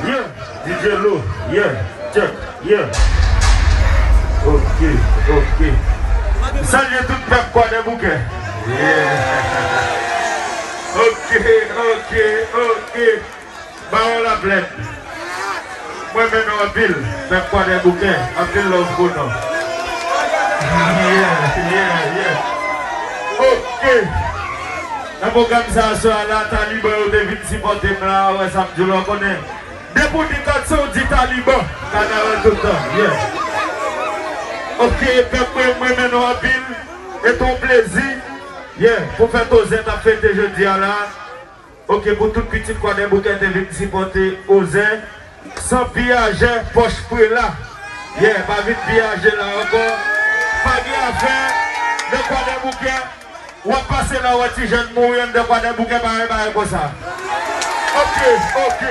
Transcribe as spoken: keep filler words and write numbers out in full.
Yeah, D J Lo, yeah, check, yeah. Ok, ok. M salye tout pèp Kwadèboukè. Yeah. Ok, ok, ok. Bawo Laplèn. Mwen renmen nou anpil, pèp Kwadèboukè. Anpil love pou nou. Yeah, yeah, yeah. Ok. Nan pwogram sa aswè a la, Taliban yo te vin sipòte m la, wè sa m di w la, w konnen. Depi w di Katso, w di Taliban. Kanaval tout tan. Yeah. Ok, pèp mwen, mwen renmen nou anpil. E t on plezi. Yeah, pou fèt Ozè t ap fete jodi a la. Ok, pou tout pitit Kwadèboukè te vin sipòte Ozè. San piyajè pòch prela. Yeah, pa vin piyaje la ankò. Pa gen afè nan Kwadèboukè. W ap pase la, w wè ti jèn mouri anndan Kwadèboukè, pa gen bagay konsa. Ok, ok,